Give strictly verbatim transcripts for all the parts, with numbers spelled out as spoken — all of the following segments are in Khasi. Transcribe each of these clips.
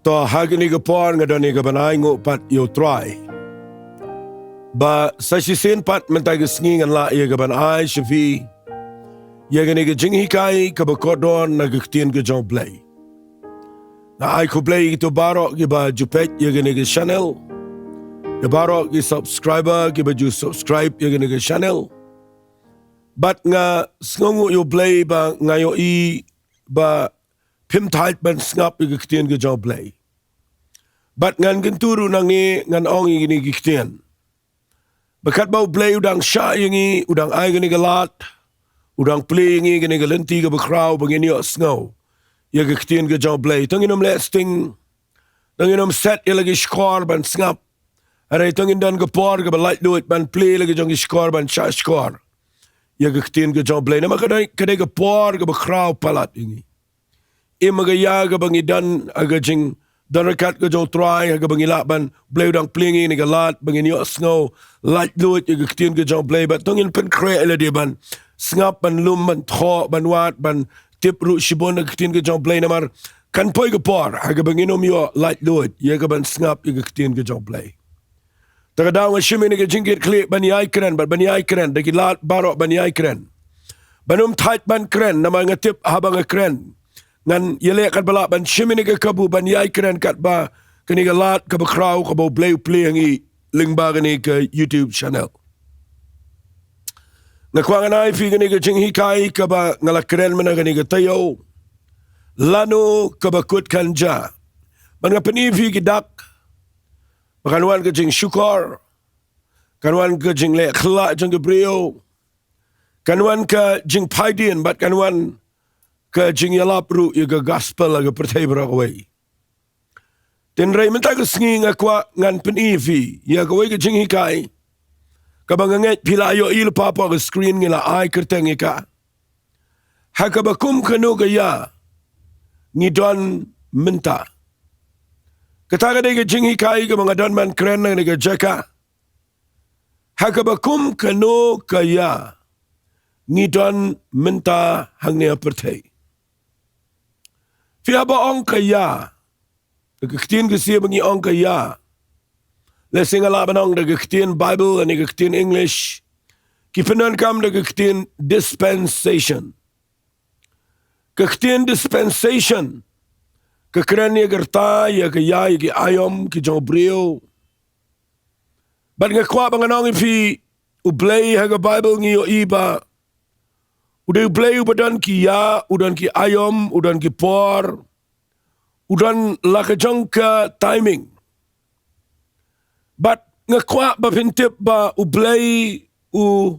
To ha kane ka por nga don ïa ka ban ai nguh pat ïa u Trai. Ba sa shisien pat mynta ka sngi ngan lah ïa ka ban ai sha phi ïa kane ka jinghikai kaba kordor na ka ktien ka jong u Blei. Nga ai khublei ïa kito baroh kiba ju peit ïa kane ka channel. Ïa baroh ki subscriber kiba ju subscribe ïa kane ka channel. Bad nga sngewnguh ïa u Blei ba nga ïohi ba phim thait ban sngap ïa ka ktien ka jong u Blei. Bad ngan kyntu ruh na ngi ngan ong ïa kine ki ktien. Ba katba u Blei u dang shah ïa ngi, u dang ai kane ka lad, u dang plie ïa ngi kane ka lynti kaba khraw ba ngin ïohsngew ïa ka ktien ka jong u Blei. To ngin ym leh sting, to ngin ym set ïa la ki shkor ban sngap. Hynrei to ngin don ka por kaba laitluid ban plie la ki jong ki shkor ban shah shkor ïa ka ktien ka jong u Blei. Namar ka dei, ka dei ka por kaba khraw palat ïa ngi. Im ha ka ïa kaba ngi don ha ka jingdon ryngkat ka jong u Trai, ha kaba ngi lah ban, u Blei u dang plie ïa ngi kane ka lad ba ngin ïohsngew laitluid ïa ka ktien ka jong u Blei. Bad to ngin pynkhreh ïa lade ban sngap, ban lum, ban thoh, ban wad, ban tip ruh shibun ha ka ktien ka jong u Blei namar kan poi ka por ha kaba ngin ym ïoh laitluid ïa ka ban sngap ïa ka ktien ka jong u Blei. Te ka daw nga shim ïa kane ka jingkit khlieh ban ïai kren, bad ban ïai kren da ki lad baroh ban ïai kren. Ban ym thait ban kren namar nga tip haba nga kren ngan ïaleh katba lah ban shim ïa kane ka kabu ban ïai kren katba kane ka lad kaba khraw kaba u Blei u plie ïa ngi lyngba kane ka YouTube channel. Nga kwah ngan ai ïa phi kane ka jinghikai kaba nga la kren mynne ha kane ka taïew. Lano kaba kut kan jia. Bad nga pyni ïa phi ki dak ba kan wan ka jingshukor, kan wan ka jingleh khyllah jong ki briew, kan wan ka jingphaidien, bad kan wan ka jingïalap ruh ïa ka gospel ha ka pyrthei baroh kawei. Hynrei mynta ka sngi nga kwah ngan pyni ïa phi ïa kawei ka jinghikai kaba nga ngeit phi la ïohi lypa hapoh ka screen, ngi la ai kyrteng ïa ka. Ha kaba kum kano ka ïa ngi don mynta. Kata ka dei ka jinghikai kaba nga don ban kren ha kane ka jaka. Ha kaba kum kano ka ïa ngi don mynta hangne ha pyrthei. Phi haba ong ka ïa, da ka ktien Khasi ba ngi ong ka ïa, lehse nga lah ban ong da ka ktien Bible ne ka ktien English, ki pyndonkam da ka ktien dispensation. Ka ktien dispensation ka kren ïa ka rta, ïa ka ïa, ïa ki aïom ki jong u briew. Bad nga kwah ba ngan ong ïa phi, u Blei ha ka Bible ngi ïohi ba u dei u Blei uba don ki ïa, u don ki aïom, u don ki por, u don la ka jong ka timing. Bad nga kwah ba phin tip ba u Blei u,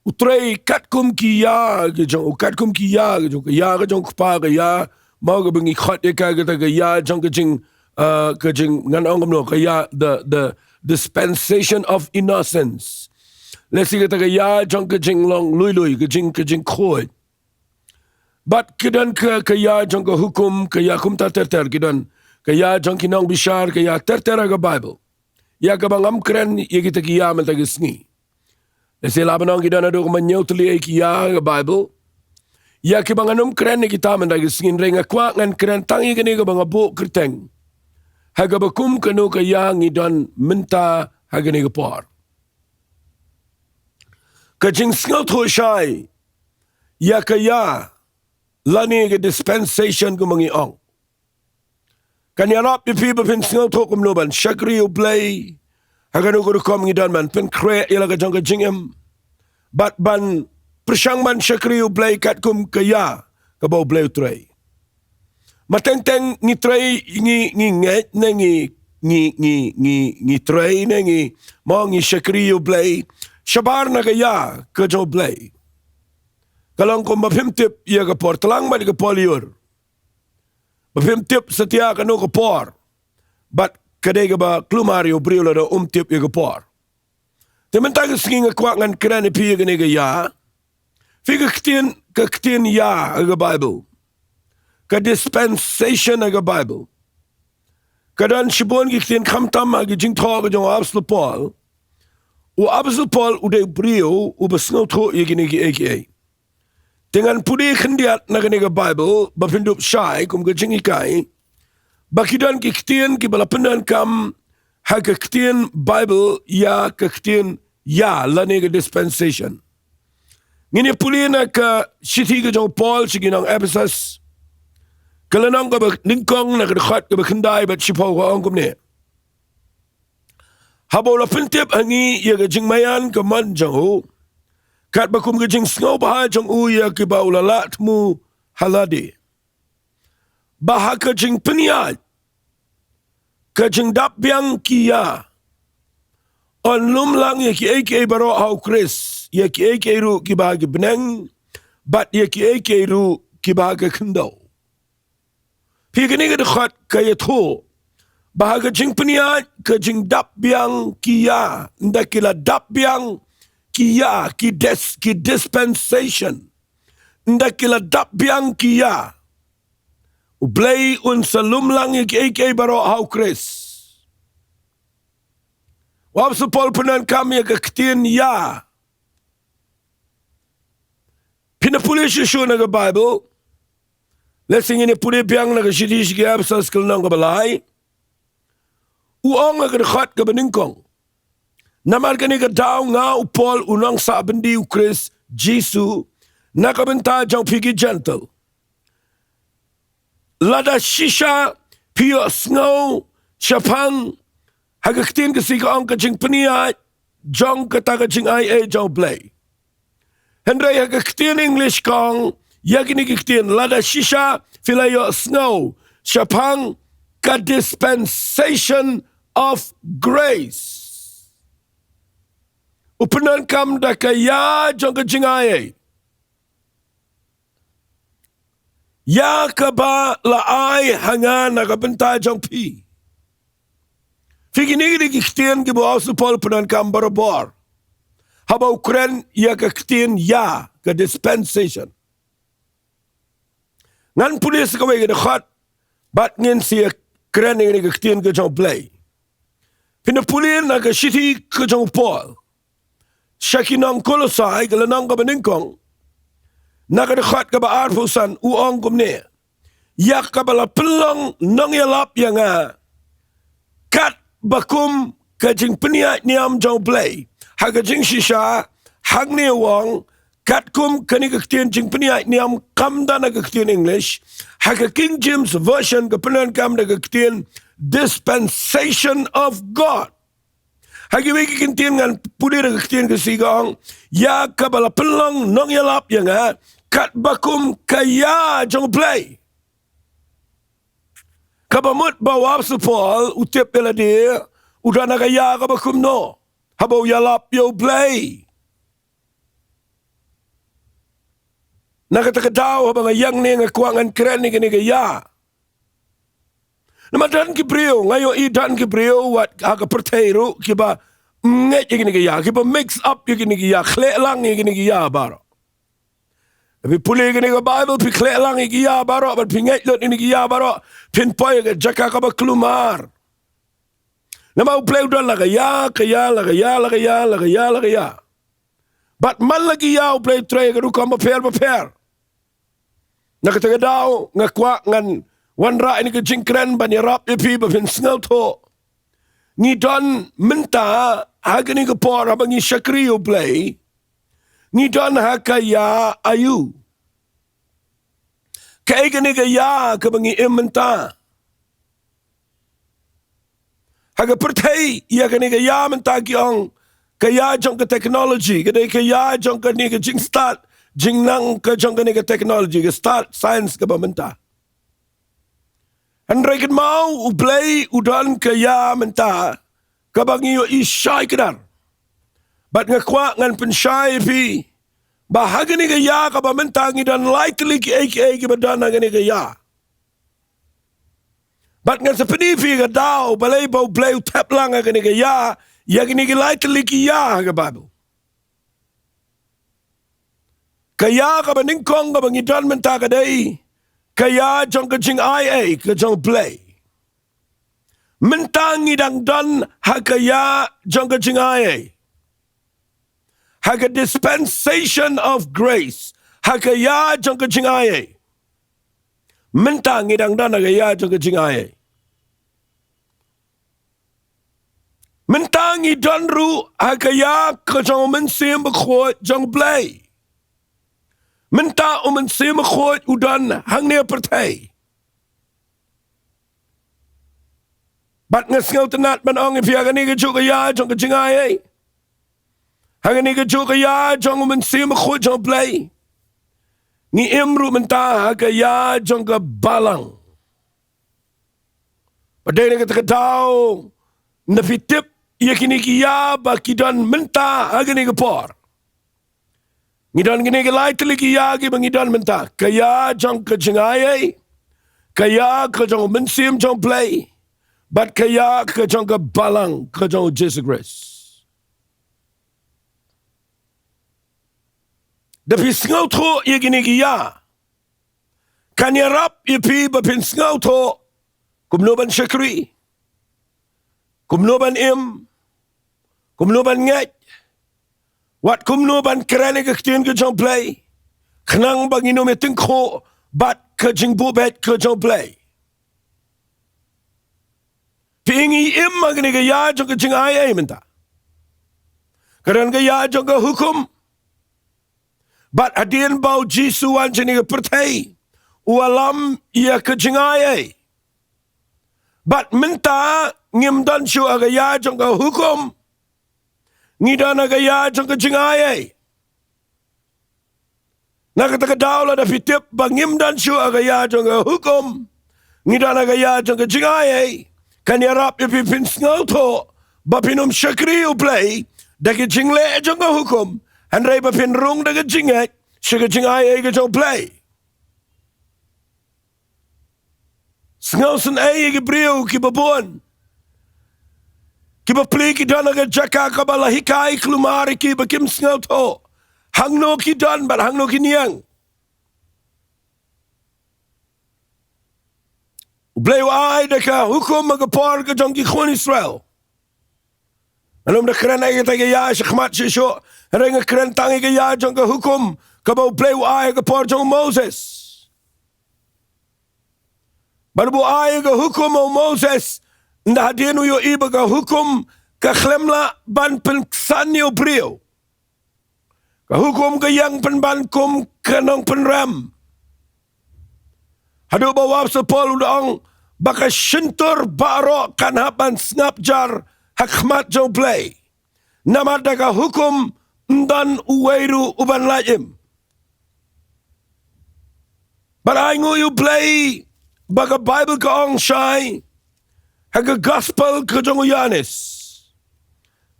u trei katkum ki ïa ki jong u, katkum ki ïa ki jong, ka ïa ka jong u kpa, ka ïa, mo, kaba ngi khot ïa ka, kata ka ïa jong ka jing, uh, ka jing, ngan ong kumno, ka ïa, the, the dispensation of innocence. Lehse kata ka ïa jong ka jinglong lui lui, ka jing, ka jingkhuid. Bad ki don ka, ka ïa jong ka hukum, ka ïa kumta ter ter, ki don ka ïa jong ki nongbishar, ka ïa ter ter ha ka Bible. Ïa kaba ngam kren ïa kita ki ïa mynta ka sngi. Lehse lah ban ong ki don haduh kumba hynñiew tylli ki ïa ha ka Bible. Ïa kiba ngan ym kren ïa kita mynta ka sngi, hynrei nga kwah ngan kren tang ïa kane kaba nga buh kyrteng, ha kaba kum kano ka ïa ngi don mynta ha kane ka por. Ka jingsngewthuh shai ïa ka ïa lane ka dispensation kumba ngi ong, kan ïarap ïa phi ba phin sngewthuh kumno ban shakri ïa u Blei ha kano ka rukom ngi don, ban pynkhreh ïa la ka jong ka jingim, bad ban pyrshang ban shakri ïa u Blei katkum ka ïa kaba u Blei u trei. Ma teng teng ngi trei, ngi, ngi ngeit ne ngi, ngi, ngi, ngi, ngi trei ne ngi, mo, ngi shakri ïa u Blei shabar na ka ïa ka jong u Blei. Ka long kumba phim tip ïa ka por tlang bad ka por lyiur. Ba phim tip satia kano ka por. Bad ka dei kaba kulmar ïa u briew lada um tip ïa ka por. Te mynta ka sngi nga kwah ngan kren ïa phi ïa kane ka ïa. Phi, ka ktien, ka ktien ïa ha ka Bible, ka dispensation ha ka Bible, ka don shibun ki ktien, khamtam ha ka jingthoh ka jong u Apostol Paul. U Apostol Paul u dei u briew uba sngewthuh ïa kine kiei kiei. Te ngan pule khyndiat na kane ka Bible ba phin dup shai kum ka jinghikai, ba ki don ki ktien kiba la pyndonkam ha ka ktien Bible ïa ka ktien ïa lane ka dispensation. Ngin ïa pule na ka shithi ka jong u Paul sha ki nong Ephesus, ka lynnong kaba nyngkong na ka dkhot kaba khyndai bad shiphew, ka ong kumne: Haba u la pyntip ha ngi ïa ka jingmaïan ka mon jong u, katba kum ka jingsngewbha jong u ïa kiba u la lah thmu ha lade, ba ha ka jingpynïaid ka jingdap biang ki ïa, yn lum lang ïa kiei kiei baroh ha u Khrist, ïa kiei kiei ruh kiba ha ki bneng bad ïa kiei kiei ruh kiba ha ka khyndew. Phi, kane ka dkhot ka ïathuh ba ha ka jingpynïaid ka jingdap biang ki ïa, ynda ki la dap biang ki ïa, ki dis-, ki dispensation, ynda ki la dap biang ki ïa, U Blei un sa lum lang ïa kiei kiei baroh ha u Khrist. U Apostol Paul pyndonkam ïa ka ktien ïa. Phin ïa pule shuh shuh na ka Bible. Lehse ngin ïa pule biang na ka shithi sha ki Ephesus ka lynnong kaba lai. U ong ha ka dkhot kaba nyngkong: Namar kane ka daw nga u Paul u nongsah byndi u Khrist Jisu na ka bynta jong phi ki Jentil. Lada shisha phi ïohsngew shaphang, ha ka ktien Khasi ka ong ka jingpynïaid jong kata ka jingai ei jong u Blei. Hynrei ha ka ktien English ka ong ïa kine ki ktien: Lada shisha phi la ïohsngew shaphang ka dispensation of grace. U pyndonkam da ka ïa jong ka jingai ei. Ïa kaba la ai ha nga na ka bynta jong phi. Phi, kine ki dei ki ktien kiba u Apostol Paul u pyndonkam barabor haba u kren ïa ka ktien ïa, ka dispensation. Ngan pule sa kawei ka dkhot bad ngin sa ïa kren ïa kane ka ktien ka jong u Blei. Phin ïa pule na ka shithi ka jong u Paul sha ki nong Kolosai ka lynnong kaba nyngkong, na ka dkhot kaba arphew san, u ong kumne: Ïa kaba la pynlong nongïalap ïa nga katba kum ka jingpynïaid niam jong u Blei. Ha ka jingshisha hangne u ong katkum kane ka ktien jingpynïaid niam, kam don ha ka ktien English. Ha ka King James Version ka pyndonkam da ka ktien dispensation of God. Ha kiwei ki kyntien ngan pule da ka ktien Khasi ka ong: Ïa kaba la pynlong nongïalap ïa nga katba kum ka ïa jong u Blei. Kaba mut ba u Apostol Paul u tip ïa lade u don ha ka ïa kaba kumno haba u ïalap ïa u Blei. Na kata ka daw haba nga ïeng ne nga kwah ngan kren ïa kane ka ïa. Namar don ki briew, nga ïohi don ki briew wat ha ka pyrthei ruh kiba ngeit ïa kane ka ïa, kiba mix up ïa kane ka ïa, khleh lang ïa kane ka ïa baroh. Phi pule ïa kane ka Bible, phi khleh lang ïa ka ïa baroh, bad phi ngeit lut ïa kane ka ïa baroh, phin poi ïa ka jaka kaba kulmar. Namar u Blei u don la ka ïa, ka ïa, la ka ïa, la ka ïa, la ka ïa, la ka ïa. Bad man la ki ïa u Blei u trei ha ka rukom bapher bapher. Na kata ka daw nga kwah ngan wanrah ïa kane ka jingkren ban ïarap ïa phi ba phin sngewthuh. Ngi don mynta ha kane ka por haba ngi shakri ïa u Blei. Ngi don ha ka ïa aïu? Kaei kane ka ïa kaba ngi im mynta? Ha ka pyrthei ïa kane ka ïa mynta ki ong ka ïa jong ka technology, ka dei ka ïa jong kane ka jingstad jingnang ka jong kane ka technology, ka stad science kaba mynta. Hynrei kynmaw u Blei u don ka ïa mynta kaba ngi ïohi shai kdar. Bad nga kwah ngan pynshai ïa phi ba ha kane ka ïa kaba mynta ngi don lai tylli kiei kiei kiba don ha kane ka ïa. Bad ngan sa pyni ïa phi ka daw balei ba u Blei u thep lang ha kane ka ïa, ïa kine ki lai tylli ki ïa ha ka Bible. Ka ïa kaba nyngkong kaba ngi don mynta ka dei ka ïa jong ka jingai ei ka jong u Blei. Mynta ngi dang don ha ka ïa jong ka jingai ei. Ha ka dispensation of grace. Ha ka ïa jong ka jingai ei. Mynta ngi dang don ha ka ïa jong ka jingai ei. Mynta ngi don ruh ha ka ïa ka jong u Mynsiem Bakhuid jong u Blei. Mynta u Mynsiem Bakhuid u don hangne ha pyrthei. Bad nga sngewtynnad ban ong ïa phi ha kane ka juh ka ïa jong ka jingai ei, ha kane ka juh ka ïa jong u Mynsiem Bakhuid jong u Blei, ngi im ruh mynta ha ka ïa jong ka balang. Bad dei na kata ka daw, ynda phi tip ïa kine ki ïa ba ki don mynta ha kane ka por. Ngi don kine ki lai tylli ki ïa kiba ngi don mynta. Ka ïa jong ka jingai ei, ka ïa ka jong u Mynsiem jong u Blei, bad ka ïa ka jong ka balang ka jong u Jisu Khrist. Da phi sngewthuh ïa kine ki ïa, kan ïarap ïa phi ba phin sngewthuh kumno ban shakri, kumno ban im, kumno ban ngeit, wat kumno ban kren ïa ka ktien ka jong u Blei, khnang ba ngin ym ïa tyngkhuh bad ka jingbuhbeit ka jong u Blei. Phi, ngi im ha kane ka ïa jong ka jingai ei mynta. Ka don ka ïa jong ka hukum. Bad hadien ba u Jisu u wan sha kane ka pyrthei, u wallam ïa ka jingai ei. Bad mynta ngim don shuh ha ka ïa jong ka hukum. Ngi don ha ka ïa jong ka jingai ei. Na kata ka daw, lada phi tip ba ngim don shuh ha ka ïa jong ka hukum, ngi don ha ka ïa jong ka jingai ei, kan ïarap ïa phi phin sngewthuh ba phin ym shakri ïa u Blei da ki jingleh jong ka hukum, hynrei ba phin rung da ka jingngeit sha ka jingai ei ka jong u Blei. Sngewsynei ïa ki briew kiba bun, kiba plie ki don ha ka jaka kaba la hikai kulmar ïa ki ba kim sngewthuh hangno ki don bad hangno ki niang. U Blei u ai da ka hukum ha ka por ka jong ki khun Israel. Ngan ym da kren ïa kata ka ïa shakhmat shisha, hynrei nga kren tang ïa ka ïa jong ka hukum kaba u Blei u ai ha ka por jong u Moses. Bad ba u ai ka hukum ha u Moses, ynda hadien u ïohi ba ka hukum ka khlem lah ban pynksan ïa u briew. Ka hukum ka ïeng pynban kum ka nongpynrem. Haduh ba u apostol Paul u da ong ba ka shyntur baroh kan hap ban sngap jar ha khmat jong u Blei. Namar da ka hukum ym don uwei ruh uban lait im. Bad ai nguh ïa u Blei ba ka Baibl ka ong shai ha ka gospel ka jong u Ïoannis.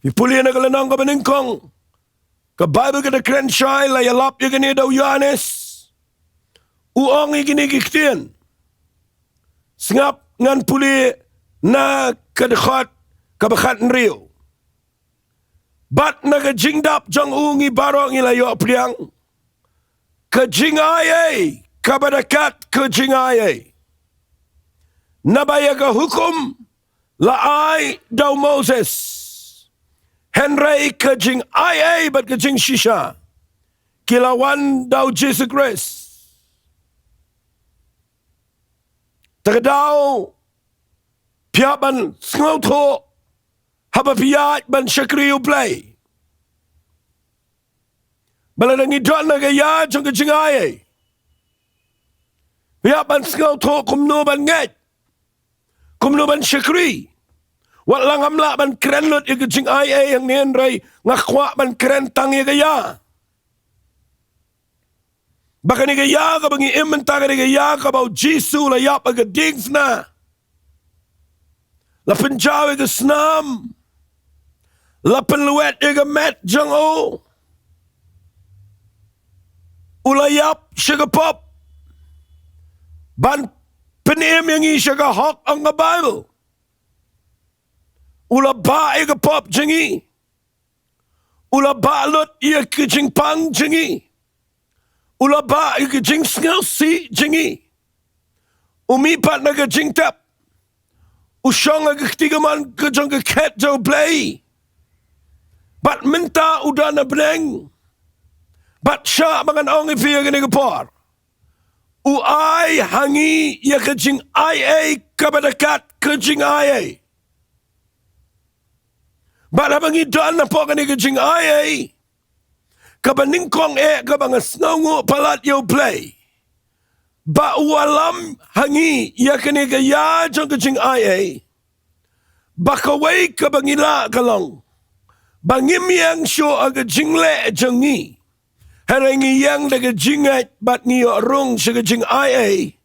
Phi pule na ka lynnong kaba nyngkong, ka Baibl ka da kren shai, la ïalap ïa kane da u Ïoannis. U ong ïa kine ki ktien. Sngap, ngan pule na ka dkhot kaba khathynriew. Bad na ka jingdap jong u ngi baroh ngi la ïoh pdiang. Ka jingai ei kaba da kat ka jingai ei. Naba ïa ka hukum la ai da u Moses, hynrei ka jingai ei bad ka jingshisha ki la wan da u Jisu Khrist. Ta ka daw, phi hap ban sngewthuh haba phi ïaid ban shakri ïa u Blei. Ba lada ngi don ha ka ïa jong ka jingai ei, phi hap ban sngewthuh kumno ban ngeit, kumno ban shakri. Wat la ngam lah ban kren lut ïa ka jingai ei hangne, hynrei nga kwah ban kren tang ïa ka ïa. Ba kane ka ïa kaba ngi im mynta, kane ka ïa kaba u Jisu u la ïap ha ka diengphna, la pynjaw ïa ka snam, la pynlwet ïa ka met jong u, u la ïap sha ka pop ban pynim ïa ngi sha ka hok, ong ka Baibl. U la bah ïa ka pop jong ngi. U la bah lut ïa ka jingpang jong ngi. U la bah ïa ka jingsngewsih jong ngi. U mih pat na ka jingtep. U shong ha ka kti kamon ka jong ka khet jong u Blei. Bad mynta u don ha bneng. Bad shah ba ngan ong ïa phi ha kane ka por, u ai ha ngi ïa ka jingai ei kaba da kat ka jingai ei. Bad haba ngi don hapoh kane ka jingai ei, kaba nyngkong eh kaba nga sngewnguh palat ïa U Blei ba u wallam ha ngi ïa kane ka ïa jong ka jingai ei. Ba kawei kaba ngi lah ka long ba ngim ïeng shuh ha ka jingleh jong ngi. Hynrei ngi ïeng da ka jingngeit bad ngi ïoh rung sha ka jingai ei.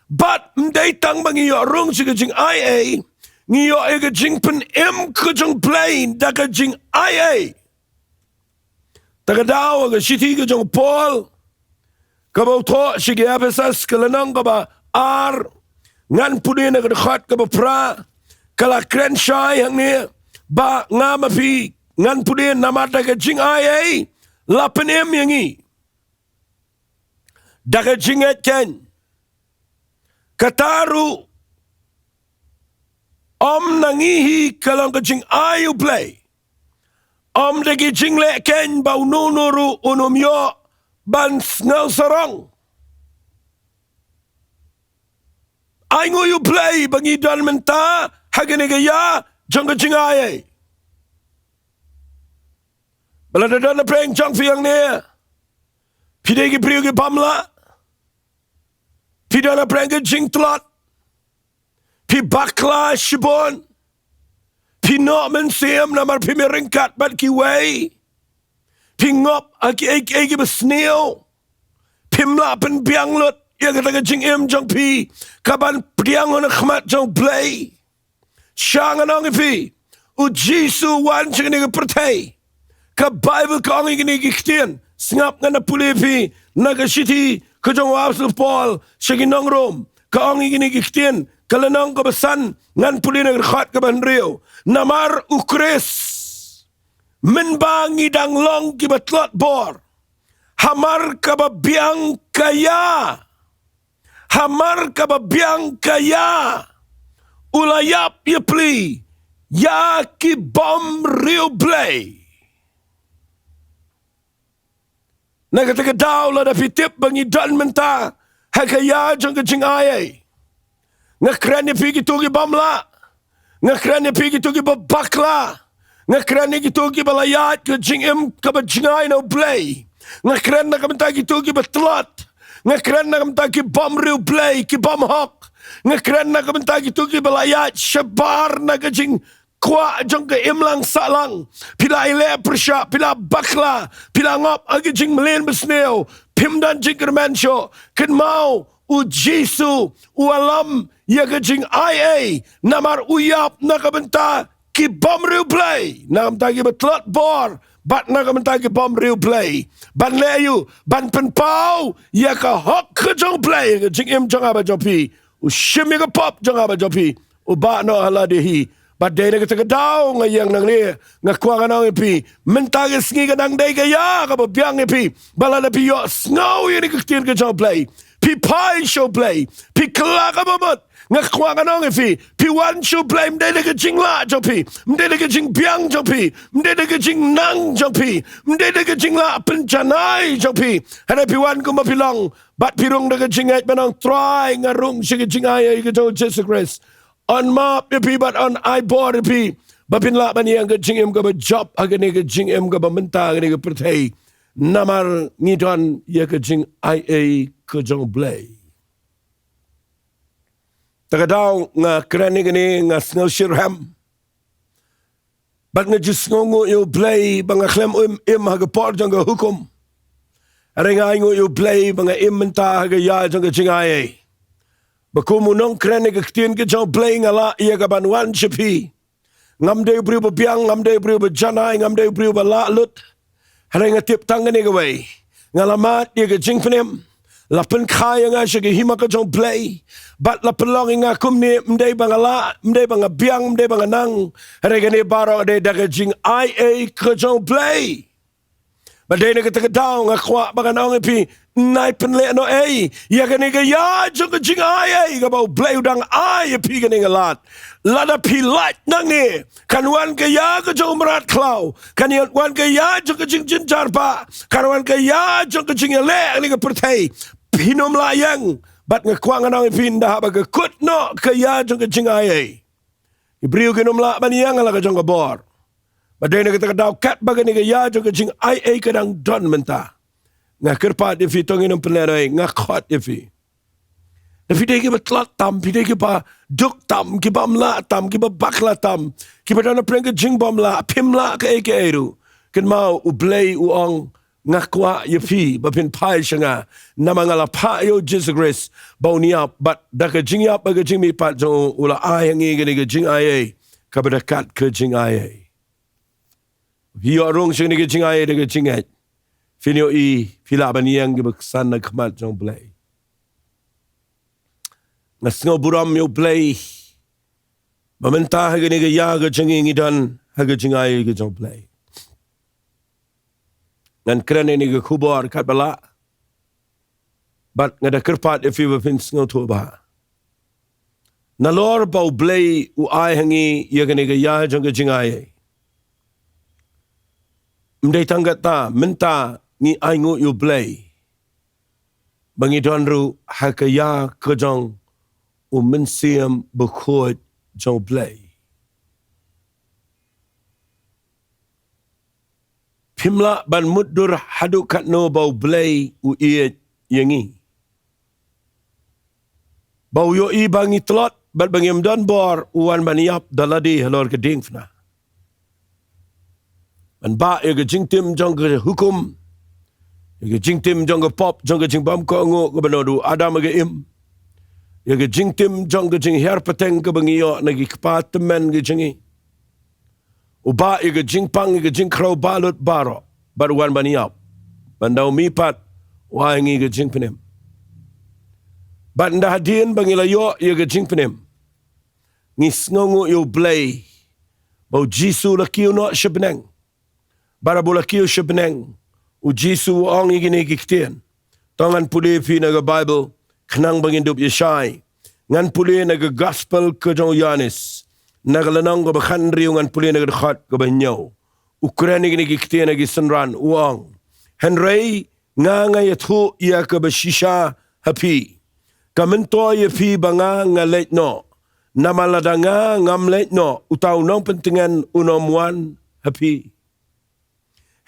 Bad ym dei tang ba ngi ïoh rung sha ka jingai ei, ngi ïoh ïa ka jingpynim ka jong U Blei da ka jingai ei. Ta ka daw ha ka shithi ka jong u Paul kaba u thoh sha ki Ephesus, ka lynnong kaba ar, ngan pule na ka dkhot kaba phra, ka la kren shai hangne ba nga ma phi ngan pule namar da ka jingai ei la pynim ïa ngi. Da ka jingngeit kein. Kata ruh ym na ngi hi, ka long ka jingai U Blei. Ym da ki jingleh kein ba uno uno ruh un ym ïoh ban sngew sarong. Ai nguh ïa U Blei ba ngi don mynta ha kane ka ïa jong ka jingai ei. Ba lada don na pdeng jong phi hangne, phi dei ki briew ki bym lah. Phi don na pdeng ka jingtlot. Phi bakla shibun. Phi noh mynsiem namar phim ryngkat bad kiwei. Phi ngop ha kiei kiei kiba sniew. Phim lah pynbiang lut ïa kata ka jingim jong phi kaban pdiang ha khmat jong U Blei. Sha ngan ong ïa phi, U Jisu u wan sha kane ka pyrthei. Ka Baibl ka ong ïa kine ki ktien. Sngap, ngan da pule ïa phi na ka shithi ka jong u Apostol Paul sha ki nong Rom. Ka ong ïa kine ki ktien, ka lynnong kaba san, ngan pule na ka dkhot kaba hynriew. Namar U Khrist, mynba ngi dang long kiba tlot bor, hamar kaba biang ka ïa, hamar kaba biang ka ïa, u la ïap ïapli ïa ki bymriewblei. Na kata ka daw, lada phi tip ba ngi don mynta ha ka ïa jong ka jingai ei, nga kren ïa phi kito ki bym lah. Nga kren ïa phi kito kiba bakla. Nga kren ïa kito kiba la ïaid ka jingim kaba jngai na U Blei. Nga kren na ka bynta kito kiba tlot. Nga kren na ka bynta ki bymriewblei, ki bym hok. Nga kren na ka bynta kito kiba la ïaid shabar na ka jingkwah jong ka imlang sahlang. Phi la ïaleh pyrshah, phi la bakla, phi la ngop ha ki jingmlien basniew. Phim don jingkyrmen shuh. Kynmaw, U Jisu u wallam ïa ka jingai ei, namar u ïap na ka bynta ki bymriewblei, na ka bynta kiba tlot bor bad na ka bynta ki bymriewblei. Ban leh aïu? Ban pynpaw ïa ka hok ka jong U Blei ha ka jingim jong nga bad jong phi. U shim ïa ka pop jong nga bad jong phi, u bah noh ha lade hi. Bad dei na kata ka daw nga ïeng nangne, nga kwah ngan ong ïa phi, mynta ka sngi ka dang dei ka ïa kaba biang ïa phi. Ba lada phi ïohsngew ïa kane ka ktien ka jong U Blei, phi phai sha U Blei, phi kylla kaba mut, nga kwah ngan ong ïa phi, phi wan sha U Blei ym dei da ka jinglah jong phi, ym dei da ka jingbiang jong phi, ym dei da ka jingnang jong phi, ym dei da ka jinglah pynjanai jong phi. Hynrei phi wan kumba phi long, bad phi rung da ka jingngeit ban ong, Trai, nga rung sha ka jingai ei ka jong U Jisu Khrist. Un map ïa phi bad un ai bor ïa phi ba phin lah ban ïeng ka jingim kaba jop ha kane ka jingim kaba mynta ha kane ka pyrthei. Namar ngi don ïa ka jingai ei ka jong U Blei. Ta ka daw nga kren ïa kane, nga sngew shitrhem. Bad nga ju sngewnguh ïa U Blei ba nga khlem im, im ha ka por jong ka hukum. Hynrei nga ai nguh ïa U Blei ba nga im mynta ha ka ïa jong ka jingai ei. Ba kum u nongkren ïa ka ktien ka jong U Blei nga lah ïa ka ban wan sha phi. Ngam dei u briew ba biang, ngam dei u briew ba janai, ngam dei u briew ba lah lut. Hynrei nga tip tang kane kawei. Nga la mad ïa ka jingpynim. La pynkha ïa nga sha ka hima ka jong U Blei. Bad la pynlong ïa nga kumne, ym dei ba nga lah, ym dei ba nga biang, ym dei ba nga nang. Hynrei kane baroh dei da ka jingai ei ka jong U Blei. Bad dei na kata ka daw nga kwah ba ngan ong ïa phi, nai pynleh noh ei ïa kane ka ïa jong ka jingai ei kaba U Blei u dang ai ïa phi kane ka lad. Lada phi lait nangne, kan wan ka ïa ka jong u mrad khlaw, kan ïa wan ka ïa jong ka jingjynjar ba, kan wan ka ïa jong ka jingïaleh ha kane ka pyrthei. Phin ym lah ïeng, bad nga kwah ngan ong ïa phi, ynda haba ka kut noh ka ïa jong ka jingai ei, ki briew kin ym lah ban ïeng ha la ka jong ka bor. Ba dei na kata ka daw katba kane ka ïa jong ka jingaiei ka dang don mynta. Nga kyrpad ïa phi, to ngin ym pynlehnohei, nga khot ïa phi. Lada phi dei kiba tlot tam, phi dei kiba duk tam, kiba ym lah tam, kiba bakla tam, kiba don hapdeng ka jingbymlah, phim lah kaei kaei ruh. Kynmaw, U Blei u ong, nga kwah ïa phi ba phin phai sha nga. Namar nga la phah ïa U Jisu Khrist ba un ïap, bad da ka jingïap bad ka jingmihpat jong u, u la ai ha ngi kane ka jingaiei kaba da kat ka jingaiei. Phi ïoh rung sha kane ka jingaiei da ka jingngeit, phin ïohi phi lah ban ïeng kiba ksan na khmat jong U Blei. Nga sngewburom ïa U Blei ba mynta ha kane ka ïa ka jong ngi, ngi don ha ka jingaiei ka jong U Blei. Ngan kren ïa kane ka khubor katba lah, bad nga da kyrpad ïa phi ba phin sngewthuh bha. Nalor ba U Blei u ai ha ngi ïa kane ka ïa jong ka jingaiei, ym dei tang kata, mynta ngi ainguh ïa U Blei ba ngi don ruh ha ka ïa ka jong U Mynsiem Bakhuid jong U Blei. Phim lah ban mutdur haduh katno ba U Blei u ïeit ïa ngi. Ba u ïohi ba ngi tlot bad ba ngim don bor, u wan ban ïap da lade halor ka diengphna. Ban bah ïa ka jingtim jong ka hukum, ïa ka jingtim jong ka pop, jong ka jingbymkohnguh kaba naduh u Adam ha ka Im, ïa ka jingtim jong ka jinghiar pateng kaba ngi ïoh na ki kpa tymmen ka jong ngi. U bah ïa ka jingpang, ïa ka jingkhraw balut baroh, bad u wan ban ïap. Ban da u mihpat, u ai ha ngi ka jingpynim. Bad ynda hadien ba ngi la ïoh ïa ka jingpynim, ngi sngewnguh ïa U Blei ba U Jisu u la kiew noh sha bneng. Bad haba u la kiew sha bneng, U Jisu u ong ïa kine ki ktien. To ngan pule ïa phi na ka Baibl, khnang ba ngin dup ïashai. Ngan pule na ka Gospel ka jong u Ïoannis, na ka lynnong kaba khathynriew, ngan pule na ka dkhot kaba hynñiew. U kren ïa kine ki ktien ha ki synran, u ong: Hynrei nga, nga ïathuh ïa kaba shisha ha phi. Ka myntoi ïa phi ba nga, nga leit noh. Namar lada nga ngam leit noh, uta u Nongpyntngen un ym wan ha phi.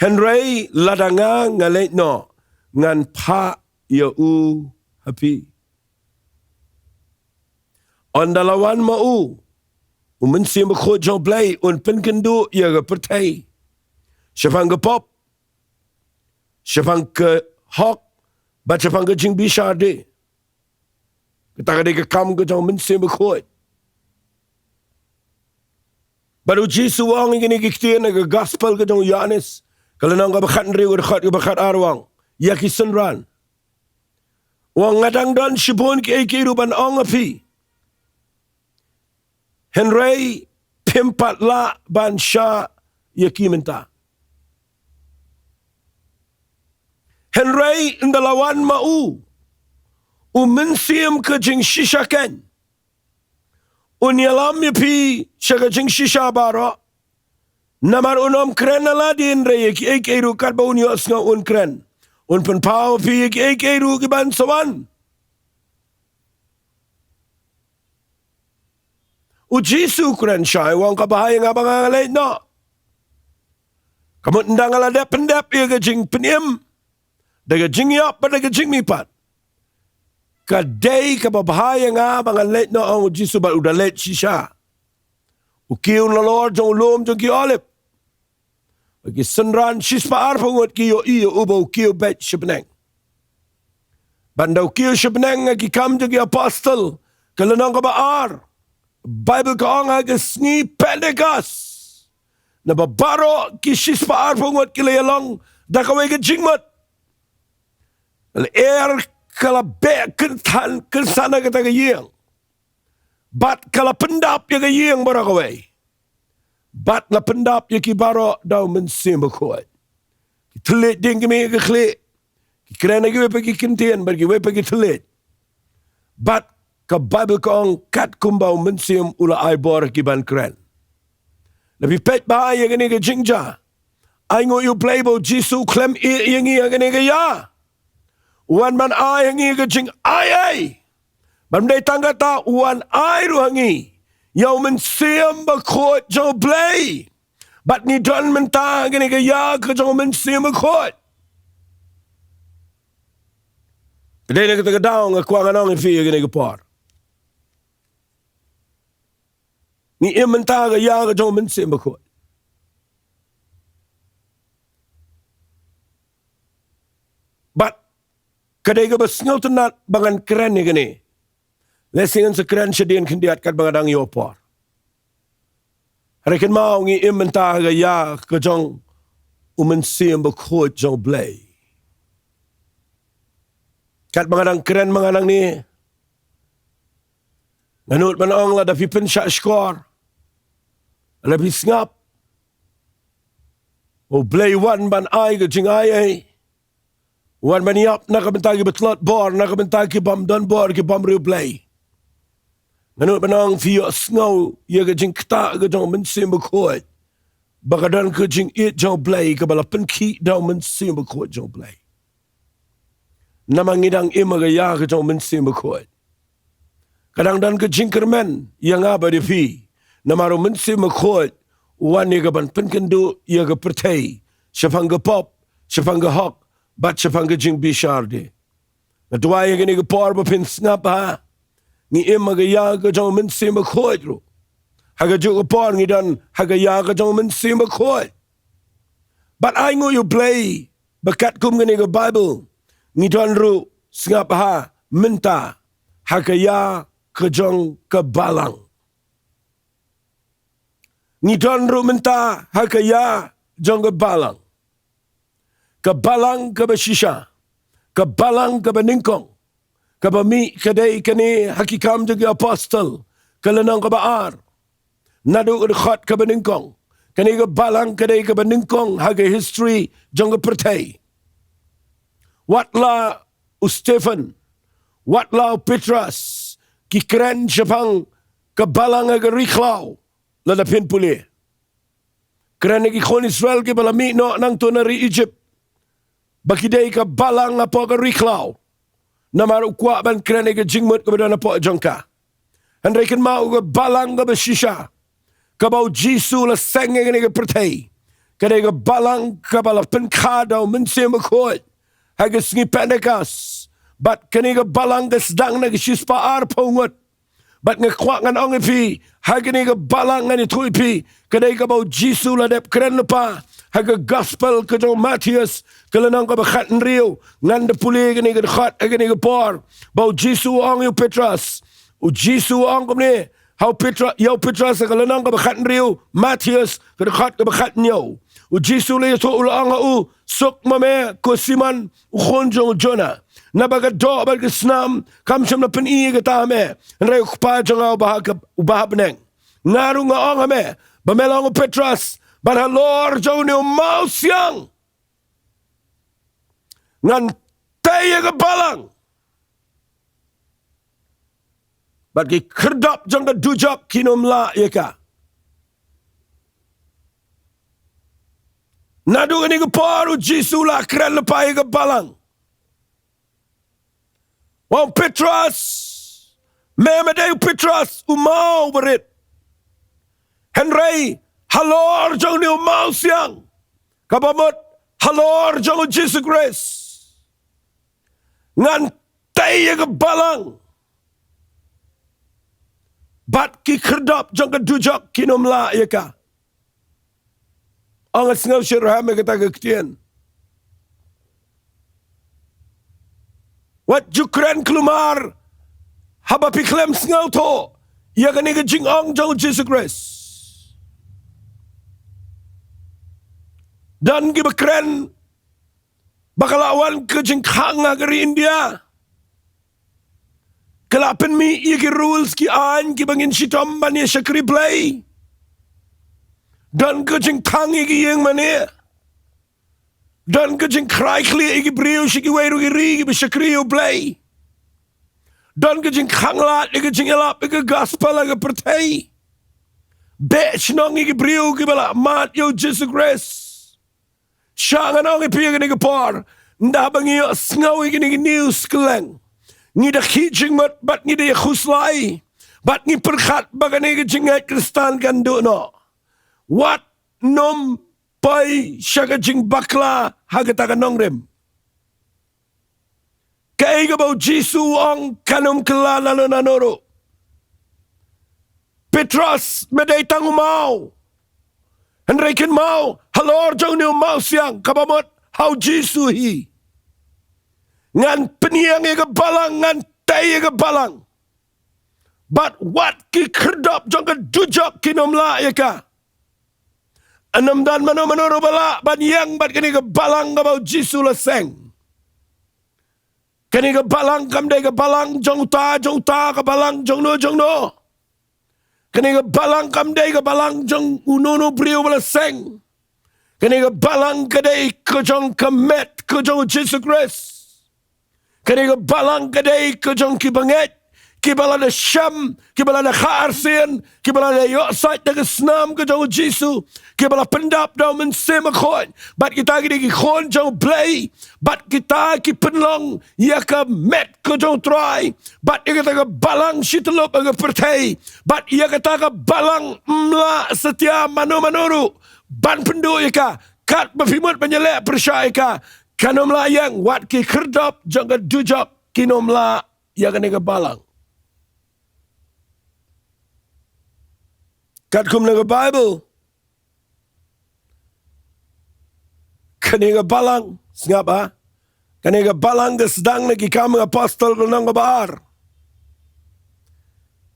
Hynrei lada nga, nga leit noh, ngan phah ïa u ha phi. Ynda la wan ma u, U Mynsiem Bakhuid jong U Blei, un pynkynduh ïa ka pyrthei shaphang ka pop, shaphang ka hok, bad shaphang ka jingbishar de. Kata ka dei ka kam ka jong U Mynsiem Bakhuid. Bad U Jisu u ong ïa kine ki ktien na ka Gospel ka jong u Ïoannis, ka lynnong kaba khathynriew, ka dkhot kaba khatar, u ong ïa ki synran. U ong: Nga dang don shibun kiei kiei ruh ban ong ha phi, hynrei phim pat lah ban shah ïa ki mynta. Hynrei ynda la wan ma u, U Mynsiem ka jingshisha keiñ, un ïalam ïa phi sha ka jingshisha baroh. Namar un ym kren na lade, hynrei ïa kiei kiei ruh katba un ïohsngew un kren, un pynpaw ha phi ïa kiei kiei ruh ki ban sa wan. U Jisu u kren shai, u ong: Ka bha ïa nga ba nga leit noh. Ka mut ynda nga la dep pyndep ïa ka jingpynim da ka jingïap bad da ka jingmihpat, ka dei kaba bha ïa nga ba ngan leit noh, ong U Jisu, bad u da leit shisha. U kiew nalor jong u lum jong ki Olib. Bad ki synran shispah arphew ngut ki ïohi ïa u ba u kiew beit sha bneng. Bad ynda u kiew sha bneng, ha Ki Kam jong ki Apostol, ka lynnong kaba ar, Baibl ka ong ha ka sngi Pentekost, naba baroh ki shispah arphew ngut ki la ïalong da kawei ka jingmut. Ka lyer ka la beh kynthan, kynsan ha kata ka ïing. Bad ka la pyndap ïa ka ïing baroh kawei. Bad la pyndap ïa ki baroh da U Mynsiem Bakhuid. Ki thylliej dieng ki mih ha ka khlieh. Ki kren ha kiwei pat ki kyntien bad kiwei pat ki thylliej. Bad ka Baibl ka ong katkum ba U Mynsiem u la ai bor ha ki ban kren. Lada phi peit bha ïa kane ka jingjia, ainguh ïa U Blei ba U Jisu u khlem ïeh ïa ngi ha kane ka ïa. U wan ban ai ha ngi ka jingaiei. Bad ym dei tang kata, u wan ai ruh ha ngi ïa U Mynsiem Bakhuid jong U Blei. Bad ngi don mynta kane ka ïa ka jong u Mynsiem Bakhuid. Dei na kata ka daw nga kwah ngan ong ïa phi kane ka por. Ngi im mynta ka ïa ka jong u Mynsiem Bakhuid. Bad ka dei kaba sngewtynnat ba ngan kren ïa kane. Lehse ngan sa kren shadien khyndiat katba nga dang ïoh por. Hynrei kynmaw ngi im mynta ha ka ïa ka jong u Mynsiem Bakhuid jong u Blei. Katba nga dang kren ma nga nangne, nga nud ban ong lada phi pynshah shkor, lada phi sngap, u Blei u wan ban ai ka jingai ei. U wan ban ïap na ka bynta kiba tlot bor, na ka bynta ki bym don bor, ki bym riewblei. Nga nud ban ong phi ïohsngew ïa ka jingktah ka jong u Mynsiem Bakhuid. Ba ka don ka jingïeit jong u Blei kaba la pynkhih da u Mynsiem Bakhuid jong u Blei. Namar ngi dang im ha ka ïa ka jong u Mynsiem Bakhuid. Ka dang don ka jingkyrmen ïa nga bad ïa phi. Namar u Mynsiem Bakhuid u wan ïa ka ban pynkynduh ïa ka pyrthei shaphang ka pop, shaphang ka hok, bad shaphang ka jingbishar de. Nga duwai ïa kane ka por ba phin sngap ha. Ngi im ha ka ïa ka jong u Mynsiem Bakhuid ruh. Ha kajuh ka por ngi don ha ka ïa ka jong u Mynsiem Bakhuid. Bad ai nguh ïa u Blei ba katkum kane ka Baibl ngi don ruh, sngap ha, mynta ha ka ïa ka jong ka balang. Ngi don ruh mynta ha ka ïa jong ka balang. Ka balang kaba shisha, ka balang kaba nyngkong, kaba mih ka dei kane ha Ki Kam jong ki Apostol, ka lynnong kaba ar. Naduh ka dkhot kaba nyngkong, kane ka balang ka dei kaba nyngkong ha ka history jong ka pyrthei. Wat la u Stephen, wat la u Petros, ki kren shaphang ka balang ha ka ri khlaw, lada phin pule. Kren ïa ki khun Israel kiba la mih noh nangto na ri Egypt. Ba ki dei ka balang hapoh ka ri khlaw. Namar u kwah ban kren ïa ka jingmut kaba don hapoh jong ka. Hynrei kynmaw ka balang kaba shisha, kaba u Jisu la seng ïa kane ka pyrthei, ka dei ka balang kaba la pynkha da u Mynsiem Bakhuid ha ka sngi Pentekost. Bad kane ka balang ka sdang na ka shispah arphew ngut. Bad nga kwah ngan ong ïa phi, ha kane ka balang ngan ïathuh ïa phi, ka dei kaba u Jisu la dep kren lypa ha ka Gospel ka jong u Mathaios, ka lynnong kaba khathynriew. Ngan da pule kane ka dkhot ha kane ka por, ba u Jisu u ong ïa u Petros. U Jisu u ong kumne ha u Petro-, ïa u Petros ha ka lynnong kaba khathynriew, Mathaios ka dkhot kaba khathynñiew. U Jisu u la ïathuh, u la ong ha u, suk ma me ko Simon, u khun jong u Jona. Naba ka doh bad ka snam kam shym la pyni ïa kata ha me, hynrei u Kpa jong nga uba ha ka, uba ha bneng. Nga ruh nga ong ha me, ba me long u Petros, bad halor jong une u mawsiang ngan tei ïa ka balang. Bad ki khyrdop jong ka dujok kin ym lah ïa ka. Naduh kane ka por u Jisu u la kren lypa ïa ka balang. U ong Petros, me me dei u Petros, u maw barit. Hynrei halor jong une u mawsiang, kaba mut halor jong u Jisu Khrist, ngan tei ïa ka balang. Bad ki khyrdop jong ka dujok kin ym lah ïa ka. Ong, nga sngew shitrhem ïa kata ka ktien. Wat ju kren khlem ar, haba phi khlem sngewthuh ïa kane ka jingong jong u Jisu Khrist. Don kiba kren ba ka la wan ka jingkhang ha ka ri India. Ka la pynmih ïa ki rules, ki aiñ kiba ngin shitom ban ïa shakri Blei. Don ka jingkhang ïa ki ïing mane. Don ka jingkhrai khlieh ïa ki briew sha kiwei ruh ki ri kiba shakri ïa u Blei. Don ka jingkhang lad ïa ka jingïalap ïa ka gospel ha ka pyrthei. Beh shnong ïa ki briew kiba la mad ïa u Jisu Khrist. Sha ngan ong ïa phi ïa kane ka por, ynda ba ngi ïohsngew ïa kine ki news kylleng, ngi da khih jingmut bad ngi da ïakhuslai, bad ngi pyrkhat ba kane ka jingngeit Khristan kan duh noh. Wat nym poi sha ka jingbakla ha kata ka nongrim. Kaei kaba u Jisu u ong, kan ym kylla nano nano ruh. Petros, me dei tang u maw. Hynrei kynmaw, halor jong une u mawsiang, kaba mut ha u Jisu hi, ngan pynïeng ïa ka balang, ngan tei ïa ka balang. Bad wat ki khyrdop jong ka dujok kin ym lah ïa ka. Ym don mano mano ruh ba lah ban ïeng bad kane ka balang kaba u Jisu u la seng. Kane ka balang kam dei ka balang jong uta jong uta, ka balang jong no jong no. Kane ka balang kam dei ka balang jong uno uno u briew ba la seng. Kane ka balang ka dei ka jong ka met ka jong u Jisu Khrist. Kane ka balang ka dei ka jong ki bangeit, kiba la da shem, kiba la da kha arsien, kiba la da ïoh sait da ka snam ka jong u Jisu, kiba la pyndap da u Mynsiem Bakhuid. Bad kita ki dei ki khun jong u Blei, bad kita ki pynlong ïa ka met ka jong u Trai, bad ïa kata ka balang shi tyllup ha ka pyrthei, bad ïa kata ka balang ym lah satia mano mano ruh ban pynduh ïa ka, katba phi mut ban ïaleh pyrshah ïa ka, kan ym lah ïeng, wat ki khyrdop jong ka dujok kin ym lah ïa kane ka balang. Katkum na ka Baibl, kane ka balang, sngap ah, kane ka balang ka sdang na Ki Kam Apostol ka lynnong kaba ar.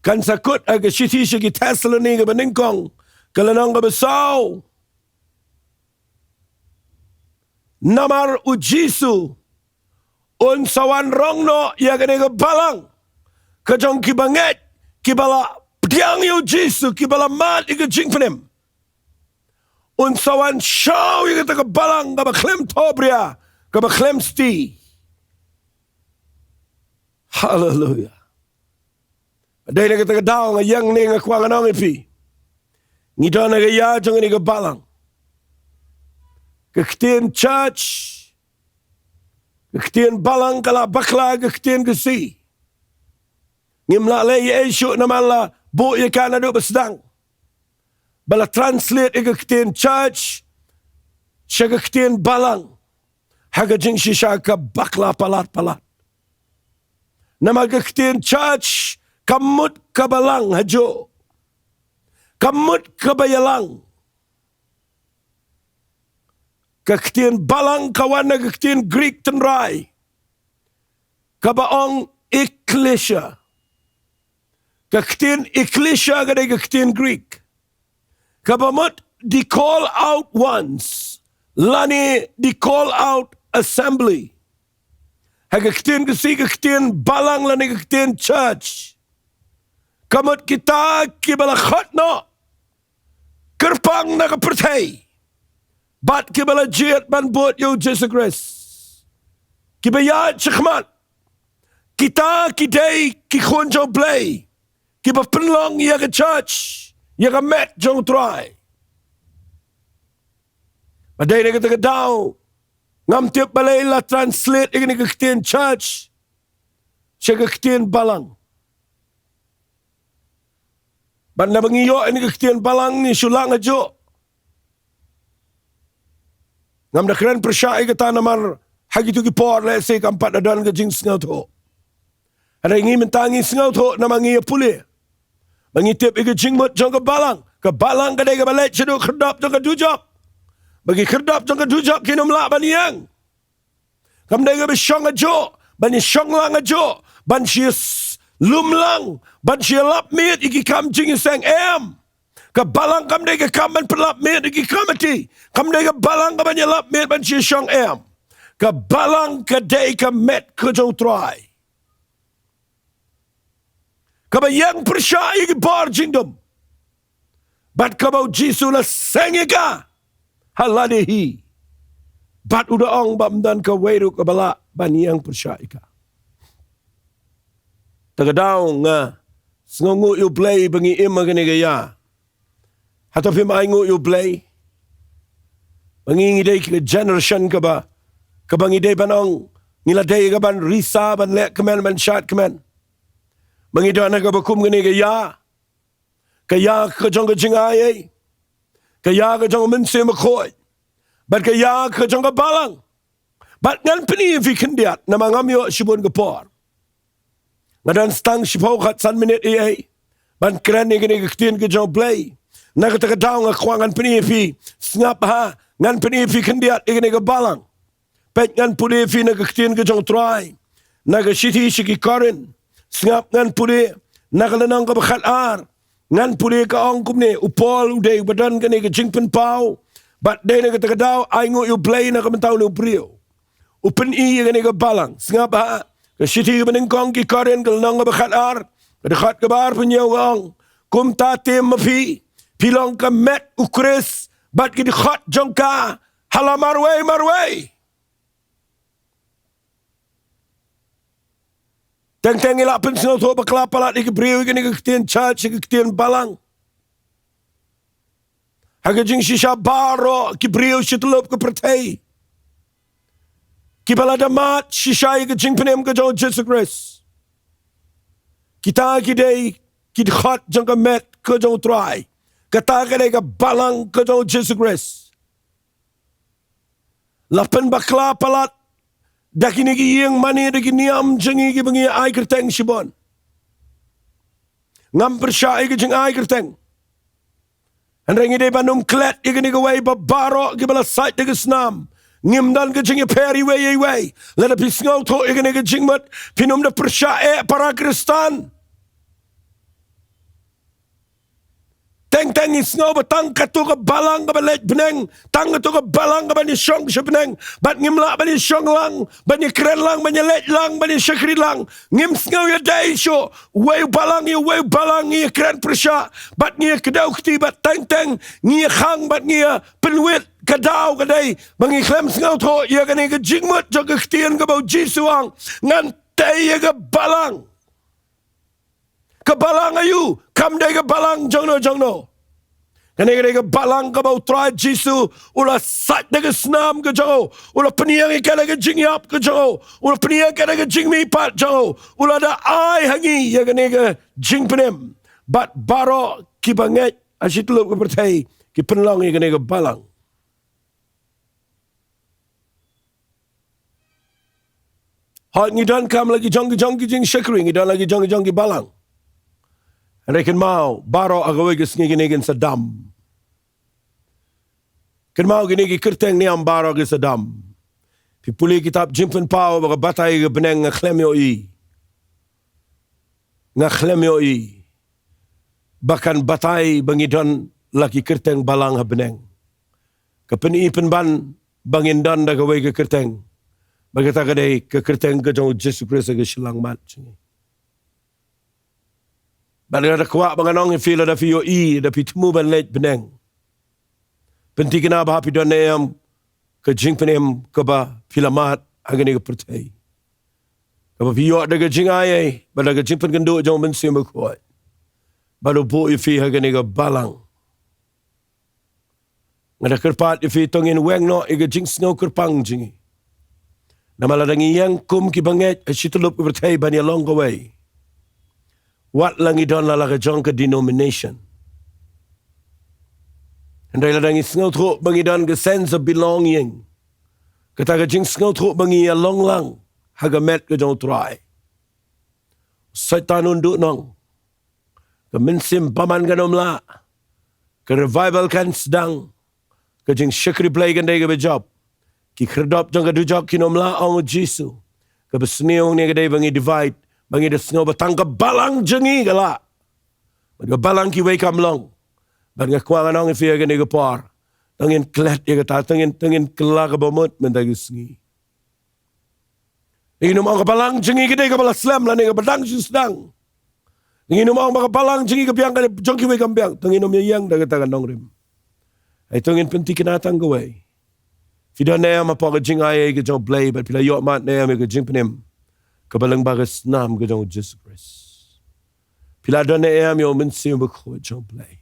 Kan sa kut ha ka shithi sha ki Thessaloni kaba nyngkong, ka lynnong kaba saw. Namar u Jisu un sa wan rong noh ïa kane ka balang ka jong ki bangeit, kiba la pdiang ïa u Jisu, kiba la mad ïa ka jingpynim. Un sa wan shaw ïa kata ka balang kaba khlem thohbria, kaba khlem sti. Haleluia. Dei na kata ka daw nga ïeng ne nga kwah ngan ong ïa phi, ngi don ha ka ïa jong kane ka balang. Ka ktien church, ka ktien balang ka la bakla ka ktien Khasi. Ngim lah leh ei ei shuh namar la buh ïa ka naduh ba sdang, ba la translate ïa ka ktien church sha ka ktien balang. Ha ka jingshisha ka bakla palat palat. Namar ka ktien church ka mut kaba lang hajuh, ka mut kaba ïalang. Ka ktien balang ka wan na ka ktien Greek tynrai, kaba ong ekklesia. Ka ktien ekklesia ka dei ka ktien Greek, kaba mut the call out ones, lane the call out assembly. Ha ka ktien Khasi ka ktien balang lane ka ktien church, ka mut kita kiba la khot noh kyrpang na ka pyrthei, bad kiba la jied ban bud ïa u Jisu Khrist, kiba ïaid shakhmat. Kita ki dei ki khun jong u Blei, kiba pynlong ïa ka church, ïa ka met jong u Trai. Ba dei na kata ka daw, ngam tip balei la translate ïa kane ka ktien church sha ka ktien balang. Bad naba ngi ïoh ïa kane ka ktien balang ngi shu lang hajuh. Ngam da kren pyrshah ïa kata namar ha kito ki por lehse kam pat da don ka jingsngewthuh. Hynrei ngi mynta ngi sngewthuh namar ngi ïa pule. Ba ngi tip ïa ka jingmut jong ka balang. Ka balang ka dei kaba leit shaduh khyrdop jong ka dujok, ba ki khyrdop jong ka dujok kin ym lah ban ïeng. Kam dei kaba shong hajuh, ban ïa shong lang hajuh, ban shu ïa s-, lum lang, ban shu ïa lap miet ïa ki kam jingïaseng, em. Ka balang kam dei ka kam ban pynlap miet ïa ki kam kti. Kam dei ka balang ka ban ïa lap miet ban shu ïa shong, em. Ka balang ka dei ka met ka jong u Trai, kaba ïeng pyrshah ïa ki bor jingdum, bad kaba u Jisu u la seng ïa ka ha lade hi, bad u da ong ba ym don kawei ruh kaba lah ban ïeng pyrshah ïa ka. Ta ka daw nga sngewnguh ïa u Blei ba ngi im ha kane ka ïa. Hato phim ainguh ïa u Blei ba ngi, ngi dei ka generation kaba, kaba ngi dei ban ong ngi la dei ka ban risa, ban leh kmen, ban shad kmen? Ba ngi don ha kaba kum kane ka ïa, ka ïa ka jong ka jingai ei. ka ïa ka jong u Mynsiem Bakhuid, bad ka ïa ka jong ka balang. Bad ngan pyni ïa phi khyndiat, namar ngam ïoh shibun ka por. Nga don tang shiphew khatsan minit ïa, ban kren ïa kane ka ktien ka jong u Blei. Na kata ka daw nga kwah ngan pyni ïa phi, sngap ha, ngan pyni ïa phi khyndiat ïa kane ka balang. Peit ngan pule ïa phi na ka ktien ka jong u Trai. Na ka shithi sha ki Korinth. Sngap ngan pule, na ka lynnong kaba khatar. Ngan pule ka ong kumne, u Paul u dei uba don kane ka jingpynpaw. Bad dei na kata ka daw, ainguh ïa u Blei na ka bynta une u briew. U pyni ïa kane ka balang. Sngap ha, ka shithi kaba nyngkong ki Korinth ka lynnong kaba khatar. Ka dkhot kaba arphew hynñiew ka ong. Kumta te ma phi, phi long ka met u Khrist, bad ki dkhot jong ka, ha la marwei marwei. Teng teng ngi la pynsngewthuh bakla palat ïa ki briew ïa kane ka ktien church, ïa ka ktien balang. Ha ka jingshisha baroh ki briew shi tyllup ka pyrthei, kiba la da mad shisha ïa ka jingpynim ka jong u Jisu Khrist, kita ki dei ki dkhot jong ka met ka jong u Trai. Kata ka dei ka balang ka jong u Jisu Khrist. La pynbakla palat da kine ki ïing mane, da ki niam jong ngi kiba ngi ai kyrteng shibun. Ngam pyrshah ïa ka jingai kyrteng. Hynrei ngi dei ban ym klet ïa kane kawei, ba baroh kiba la sait da ka snam. Ngim don ka jingïapher iwei ïa iwei. Lada phi sngewthuh ïa kane ka jingmut, phin ym da pyrshah eh para Khristan. Teng teng ngi sngew ba tang kato ka balang kaba leit bneng, tang kato ka balang kaba ngi shong sha bneng, bad ngim lah ban ïa shong lang, ban ïa kren lang, ban ïa leit lang, ban ïa shakri lang. Ngim sngew ïadei shuh, uwei u balang ïa uwei u balang, ngi ïa kren pyrshah, bad ngi ïa kdew kti, bad teng teng ngi ïa khang, bad ngi ïa pynwit. Ka daw ka dei ba ngi khlem sngewthuh ïa kane ka jingmut jong ka ktien kaba u Jisu u ong, ngan tei ïa ka balang. Ka balang aïu, kam dei ka balang jongno jongno. Kane ka dei ka balang kaba u Trai Jisu u la sait da ka snam ka jong u, u la pynïeng ïa ka da ka jingïap ka jong u, u la pynïeng ïa ka da ka jingmihpat jong u, u la da ai ha ngi ïa kane ka jingpynim. Bad baroh kiba ngeit ha shi tyllup ka pyrthei ki pynlong ïa kane ka balang. Hooid, ngi donkam la ki jong ki jong ki jingshakri, ngi don la ki jong ki jong ki balang. Hynrei kynmaw, baroh ha kawei ka sngi kine kin sa dam. Kynmaw, kine ki kyrteng niam baroh ki sa dam. Phi pule kitab Jingpynpaw ba ka batai ka bneng, nga khlem ïohi, nga khlem ïohi ba kan batai ba ngi don la ki kyrteng balang ha bneng. Ka pyni pynban ba ngin don da kawei ka kyrteng, ba kata ka dei ka kyrteng ka jong u Jisu Khrist ha ka shyllangmat jong ngi. Bad nga da kwah ba ngan ong ïa phi, lada phi ïohi, lada phi thmu ban leit bneng, pynthikna ba ha phi don ne em ka jingpynim kaba phi la mad ha kane ka pyrthei, kaba phi ïoh da ka jingai ei, bad da ka jingpynkynduh jong u Mynsiem Bakhuid, bad u buh ïa phi ha kane ka balang. Nga da kyrpad ïa phi, to ngin weng noh ïa ka jingsngew kyrpang jong ngi. Namar lada ngi ïeng kum ki bangeit ha shi tyllup ka pyrthei ban ïalong kawei, wat la ngi don la la ka jong ka denomination, hynrei lada ngi sngewthuh ba ngi don ka sense of belonging, kata ka jingsngewthuh ba ngi ïalong lang ha ka met ka jong u Trai, u Soitan un duh nong. Ka mynsiem bymman kan ym lah. Ka revival kan sdang. Ka jingshakri Blei kan dei kaba jop. Ki khyrdop jong ka dujok kin ym lah, ong u Jisu. Kaba sniew hangne ka dei ba ngi divide, ba ngi da sngew ba tang ka balang jong ngi ka lah, bad ka balang kiwei kam long. Bad nga kwah ngan ong ïa phi ha kane ka por, to ngin klet ïa kata, to ngin, to ngin kylla kaba mut mynta ka sngi. Ngin ym ong ka balang jong ngi ka dei kaba la slem lane kaba dang shu sdang. Ngin ym ong ba ka balang jong ngi ka biang, ka jong kiwei kam biang. To ngin ym ïeng da kata ka nongrim. Hei, to ngin pynthikna tang kawei. Phi don ne em hapoh ka jingai ei ka jong u Blei, bad phi la ïoh mad ne em ïa ka jingpynim kaba lyngba ka snam ka jong u Jisu Khrist? Phi la don ne em ïa u Mynsiem Bakhuid jong u Blei,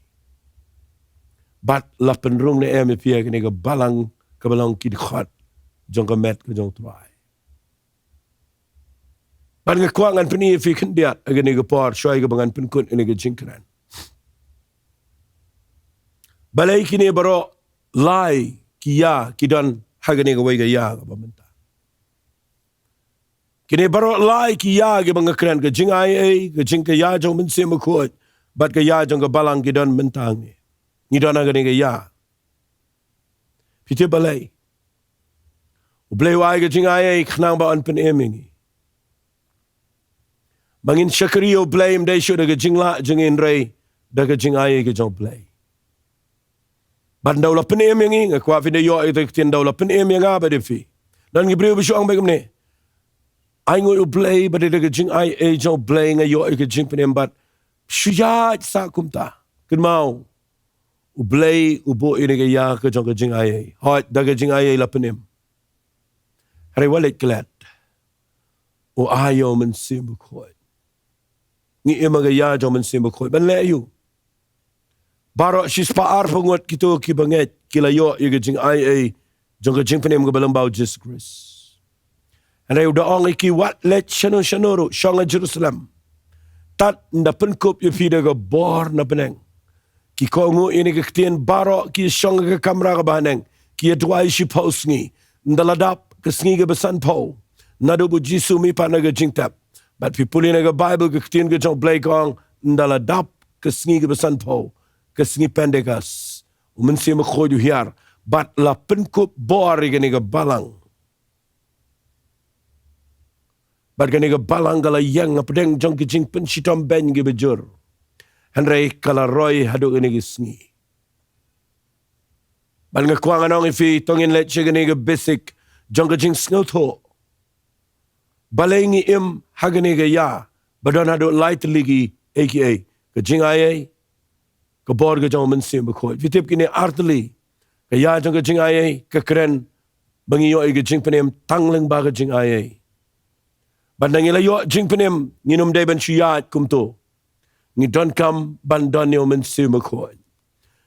bad la pynrung ne em ïa phi ha kane ka balang kaba long ki dkhot jong ka met ka jong u Trai? Bad nga kwah ngan pyni ïa phi khyndiat ha kane ka por, shwa ïa kaba ngan pynkut ïa kane ka jingkren, Balei kine baroh lai ki ïa ki don ha kane kawei ka ïa kaba mynta? Kine baroh lai ki ïa kiba nga kren, ka jingaiei, ka jingkyrkhu jong u Mynsiem Bakhuid, bad ka ïa jong ka balang ki don mynta hangne. Ngi don ha kane ka ïa. Phi tip balei? U Blei u ai ka jingaiei khnang ba un pynim ïa ngi. Ba ngin shakri ïa u Blei ym dei shuh da ka jinglah jong ngi hynrei da ka jingaiei ka jong u Blei. Bad ynda u la pynim ïa ngi, nga kwah phin da ïoh ïa ka ktien, ynda u la pynim ïa nga bad ïa phi. Don ki briew ba shu ong beit kumne, ainguh ïa u Blei ba dei da ka jingaiei jong u Blei nga ïoh ïa ka jingpynim, bad shu ïaid sah kumta. Kynmaw, u Blei u buh ïa kane ka ïa ka jong ka jingaiei. Hooid, da ka jingaiei la pynim. Hynrei wat leit klet, u ai ïa u Mynsiem Bakhuid. Ngi im ha ka ïa jong u Mynsiem Bakhuid ban leh aïu? Baroh shispah arphew ngut kito kiba ngeit ki la ïoh ïa ka jingaiei jong ka jingpynim kaba lyngba u Jisu Khrist. Hynrei u da ong ïa ki, wat leit shano shano ruh, shong ha Jerusalem. Tad ynda pynkup ïa phi da ka bor na bneng. Ki kohnguh ïa kane ka ktien, baroh ki shong ha ka kamra kaba haneng, ki ïa duwai shiphew sngi. Ynda la dap ka sngi kaba sanphew, naduh ba u Jisu mih pat na ka jingtep. Bad phi pule na ka Baibl, ka ktien ka jong u Blei ka ong, ynda la dap ka sngi kaba sanphew, ka sngi Pentekost, u Mynsiem Bakhuid u hiar, bad la pynkup bor ïa kane ka balang. Bad kane ka balang ka la ïeng hapdeng jong ka jingpynshitom beiñ kiba jur. Hynrei ka la roi haduh kane ka sngi. Bad nga kwah ngan ong ïa phi, to ngin leit sha kane ka basic jong ka jingsngewthuh. Balei ngi im ha kane ka ïa ba don haduh lai tylli kiei kiei? Ka jingaiei, ka bor ka jong u Mynsiem Bakhuid. Phi tip, kine ar tylli. Ka ïa jong ka jingaiei ka kren ba ngi ïoh ïa ka jingpynim tang lyngba ka jingaiei. Bad ynda ngi la ïoh jingpynim, ngin ym dei ban shu ïaid kumto. Ngi donkam ban don ïa u Mynsiem Bakhuid.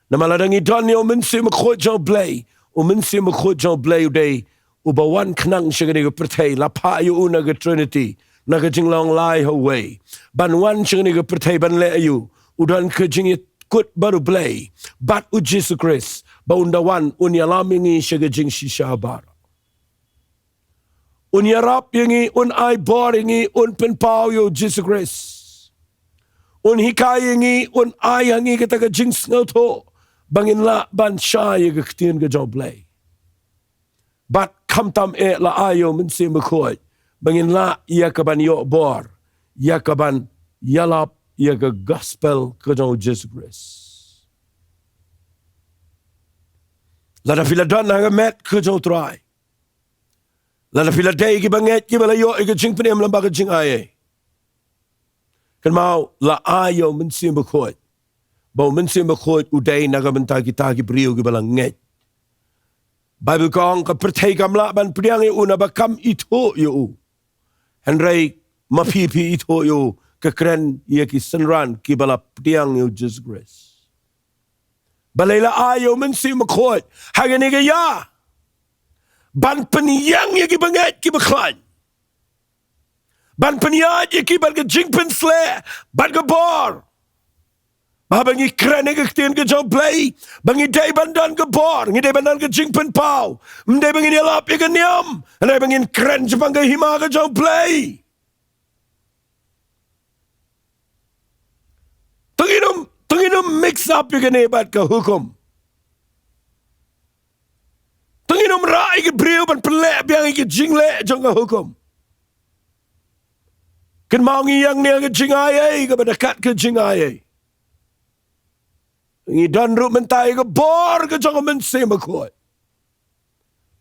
Namar lada ngi don ïa u Mynsiem Bakhuid jong u Blei, u Mynsiem Bakhuid jong u Blei u dei uba wan khnang sha kane ka pyrthei, la phah ïa u na ka Trinity, na ka jinglong lai ha uwei. Ban wan sha kane ka pyrthei ban leh aïu? U don ka jingïakut bad u Blei bad u Jisu Khrist, ba un da wan un ïalam ïa ngi sha ka jingshisha baroh. Un ïarap ïa ngi, un ai bor ïa ngi, un pynpaw ïa u Jisu Khrist. Un hikai ïa ngi, un ai ha ngi kata ka jingsngewthuh ba ngin lah ban shai ïa ka ktien ka jong u Blei. Bad khamtam eh la ai ïa u Mynsiem Bakhuid ba ngin lah ïa ka ban ïoh bor, ïa ka ban ïalap ïa ka gospel ka jong u Jisu Khrist. Lada phi la don ha ka met ka jong u Trai, lada phi la dei kiba ngeit kiba la ïoh ïa ka jingpynim lyngba ka jingaiei, kynmaw, la ai ïa u Mynsiem Bakhuid, ba u Mynsiem Bakhuid u dei na ka bynta kita ki briew kiba la ngeit. Baibl ka ong, ka pyrthei kam lah ban pdiang ïa u naba kam ithuh ïa u. Hynrei ma phi, phi ithuh ïa u, ka kren ïa ki synran kiba la pdiang ïa u Jisu Khrist. Balei la ai ïa u Mynsiem Bakhuid ha kane ka ïa? Ban pynïeng ïa kiba ngeit kiba khlaiñ. Ban pynïaid ïa ki bad ka jingpynsleh bad ka bor. Ba haba ngi kren ïa ka ktien ka jong u Blei, ba ngi dei ban don ka bor, ngi dei ban don ka jingpynpaw. Ym dei ba ngin ïalap ïa ka niam, hynrei ba ngin kren shaphang ka hima ka jong u Blei. To ngin ym, to ngin ym mix up ïa kane bad ka hukum. To ngin ym rah ïa ki briew ban pynleh biang ïa ki jingleh jong ka hukum. Kynmaw, ngi ïeng ne ha ka jingaiei kaba da kat ka jingaiei. Ngi don ruh mynta ïa ka bor ka jong u Mynsiem Bakhuid.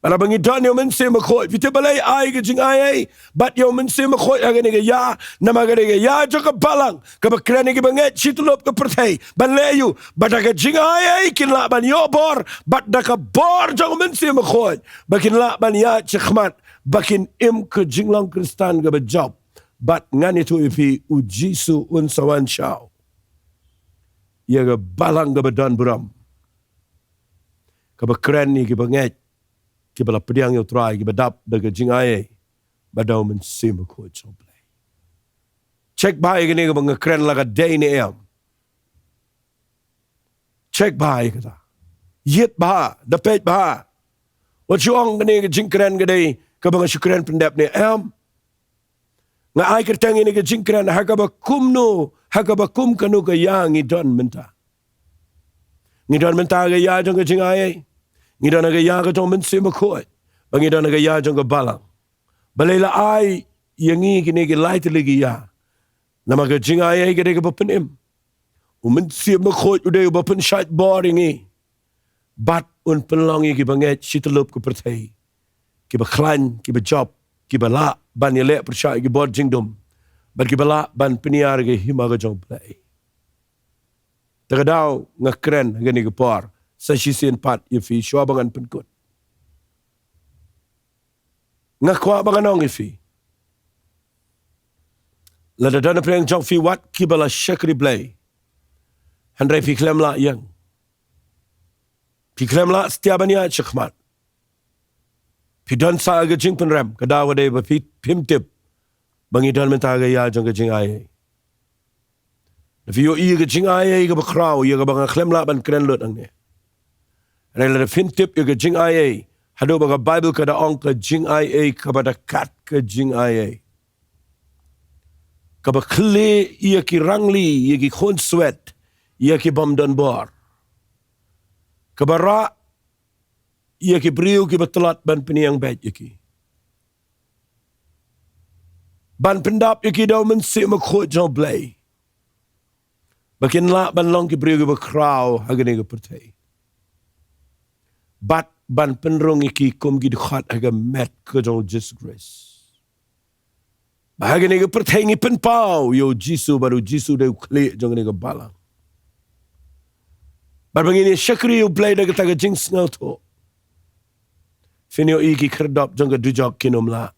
Bad haba ngi don ïa u Mynsiem Bakhuid, phi tip balei ai ka jingaiei bad ïa u Mynsiem Bakhuid ha kane ka ïa? Namar kane ka ïa jong ka balang kaba kren ïa kiba ngeit shi tyllup ka pyrthei ban leh aïu? Ba da ka jingaiei kin lah ban ïoh bor, bad da ka bor jong u Mynsiem Bakhuid ba kin lah ban ïaid shakhmat, ba kin im ka jinglong Khristan kaba jop. Bad ngan ïathuh ïa phi, u Jisu un sa wan shaw ïa ka balang kaba don burom, kaba kren ïa kiba ngeit, kiba la pdiang ïa u Trai, kiba dap da ka jingaiei bad da u Mynsiem Bakhuid jong u Blei. Check bha ïa kane kaba nga kren, la ka dei ne em. Check bha ïa kata. Ïit bha, da peit bha. Wat shu ong kane ka jingkren ka dei kaba nga shu kren pyndep ne em. Nga ai kyrteng ïa kane ka jingkren ha kaba kumno, ha kaba kum kano ka ïa ngi don mynta. Ngi don mynta ha ka ïa jong ka jingaiei. Ngi don ha ka ïa ka jong u Mynsiem Bakhuid. Bad ngi don ha ka ïa jong ka balang. Balei la ai ïa ngi kine ki lai tylli ki ïa? Namar ka jingaiei ka dei kaba pynim. U Mynsiem Bakhuid u dei uba pynshait bor ïa ngi. Bad un pynlong ïa kiba ngeit shityllup ka pyrthei, kiba khlaiñ, kiba jop, kiba lah ban ïaleh pyrshah ïa ki bor jingdum, bad kiba lah ban pynïar ïa ka hima ka jong U Blei. Te ka daw nga kren ha kane ka por sa shisien pat ïa phi shuwa ba ngan pynkut. Nga kwah ba ngan ong ïa phi, lada don napdeng jong phi wat kiba la shakri Blei, hynrei phi khlem lah ïeng. Phi khlem lah satia ban ïaid shakhmat. Phi don sa ka jingpynrem, ka daw ka dei ba phi, phim tip ba ngi don mynta ha ka ïa jong ka jingaiei. Lada phi ïohi ïa ka jingaiei kaba khraw, ïa kaba nga khlem lah ban kren lut hangne. Hynrei lada phin tip ïa ka jingaiei, haduh ba ka Baibl ka da ong ka jingaiei kaba da kat ka jingaiei, kaba khlieh ïa ki rangli, ïa ki khunswet, ïa ki bym don bor, kaba rah ïa ki briew kiba tlot ban pynïeng beit ïa ki, ban pyndap ïa ki da u Mynsiem Bakhuid jong U Blei, ba kin lah ban long ki briew kiba khraw ha kane ka pyrthei, bad ban pynrung ïa ki kum ki dkhot ha ka met ka jong U Jisu Khrist. Ba ha kane ka pyrthei ngi pynpaw ïa U Jisu, bad U Jisu u dei u khlieh jong kane ka balang. Bad ba ngin ïa shakri ïa U Blei da kata ka jingsngewthuh. Phin ïohi ki khyrdop jong ka dujok kin ym lah.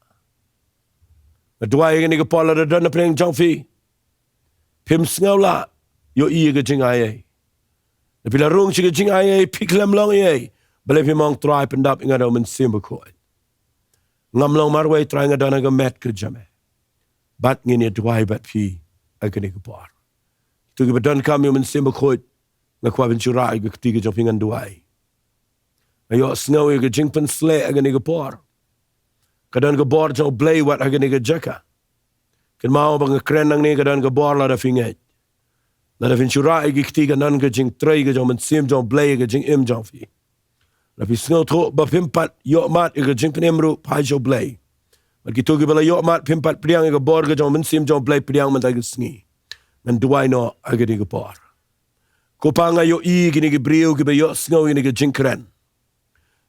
Nga duwai ha kane ka por lada don napdeng jong phi, phim sngew lah ïohi ïa ka jingaiei. Lada phi la rung sha ka jingaiei, phi khlem long ei ei, balei phim ong, Trai, pyndap ïa nga da u Mynsiem Bakhuid. Ngam long marwei, Trai, nga don ha ka met ka jong me. Bad ngin ïa duwai bad phi ha kane ka por. Kito kiba donkam ïa u Mynsiem Bakhuid, nga kwah phin shu rah ïa ka kti ka jong phi, ngan duwai. Nga ïohsngew ïa ka jingpynsleh ha kane ka por. Ka don ka bor jong U Blei wat ha kane ka jaka. Kynmaw ba nga kren nangne, ka don ka bor lada phi ngeit. Lada phin shu rah ïa ki kti, kan don ka jingtrei ka jong u Mynsiem jong U Blei ha ka jingim jong phi. Lada phi sngewthuh ba phim pat ïoh mad ïa ka jingpynim ruh, phai sha U Blei. Bad kito kiba la ïoh mad, phim pat pdiang ïa ka bor ka jong u Mynsiem jong U Blei, pdiang mynta ka sngi. Ngan duwai noh ha kane ka por. Ko Pa, nga ïohi kine ki briew kiba ïohsngew ïa kane ka jingkren,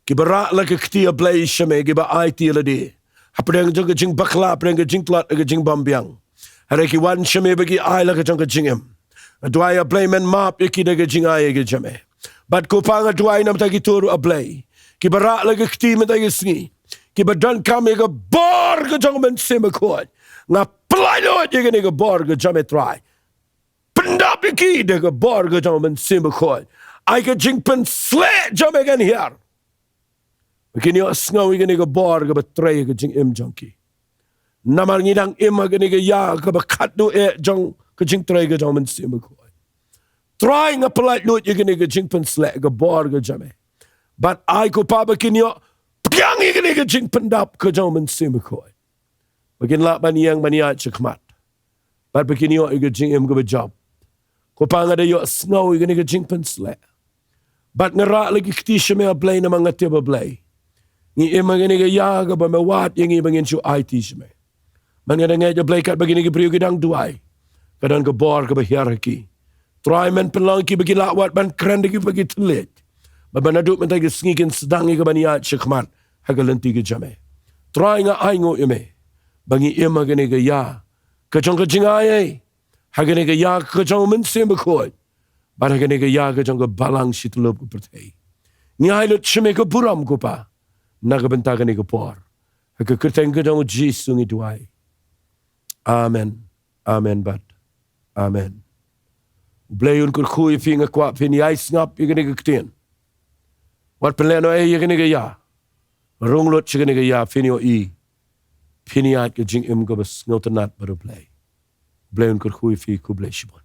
kiba rah la ka kti, A Blei, sha me, kiba aiti ïa lade hapdeng jong ka jingbakla, hapdeng ka jingtlot, ka jingbymbiang. Hynrei ki wan sha me ba ki ai la ka jong ka jingim. Nga duwai, A Blei, men map ïa ki da ka jingaiei ka jong me. Bad ko Pa, nga duwai na bynta kito ruh, A Blei, kiba rah la ka kti mynta ka sngi, kiba donkam ïa ka bor ka jong u Mynsiem Bakhuid. Nga pynlait lut ïa kane ka bor ka jong me, Trai. Pyndap ïa ki da ka bor ka jong u Mynsiem Bakhuid. Ai ka jingpynsleh jong me kan hiar, ba kin ïohsngew ïa kane ka bor kaba trei ha ka jingim jong ki. Namar ngi dang im ha kane ka ïa kaba khatduh eh jong ka jingtrei ka jong u Mynsiem Bakhuid. Trai, nga pynlait lut ïa kane ka jingpynsleh ka bor ka jong me. Bad ai, ko Pa, ba kin ïoh pdiang ïa kane ka jingpyndap ka jong u Mynsiem Bakhuid, ba kin lah ban ïeng ban ïaid shakhmat, bad ba kin ïoh ïa ka jingim kaba jop. Ko Pa, nga da ïohsngew ïa kane ka jingpynsleh. Bad nga rah la ki kti sha me, A Blei, namar nga tip, A Blei, ngi im ha kane ka ïa kaba me wad ïa ngi ba ngin shu aiti sha me. Bad nga da ngeit, A Blei, katba kine ki briew ki dang duwai, ka don ka bor kaba hiar ha ki. Trai, men pynlong ïa ki ba ki lah wat ban kren da kiba ki thylliej, bad ba naduh mynta ka sngi kin sdang ïa ka ban ïaid shakhmat ha ka lynti ka jong me. Trai, nga ainguh ïa me ba ngi im ha kane ka ïa ka jong ka jingaiei, ha kane ka ïa ka jong u Mynsiem Bakhuid, bad ha kane ka ïa ka jong ka balang shi tyllup ka pyrthei. Ngi ai lut sha me ka burom, ko Pa, na ka bynta kane ka por. Ha ka kyrteng ka jong u Jisu ngi duwai. Amen. Amen bad amen. U Blei un kyrkhu ïa phi. Nga kwah phin ïai sngap ïa kane ka ktien. Wat pynlehnohei ïa kane ka ïa. Rung lut sha kane ka ïa, phin ïohi, phin ïaid ka jingim kaba sngewtynnat bad U Blei. U Blei un kyrkhu ïa phi. Khublei shibun.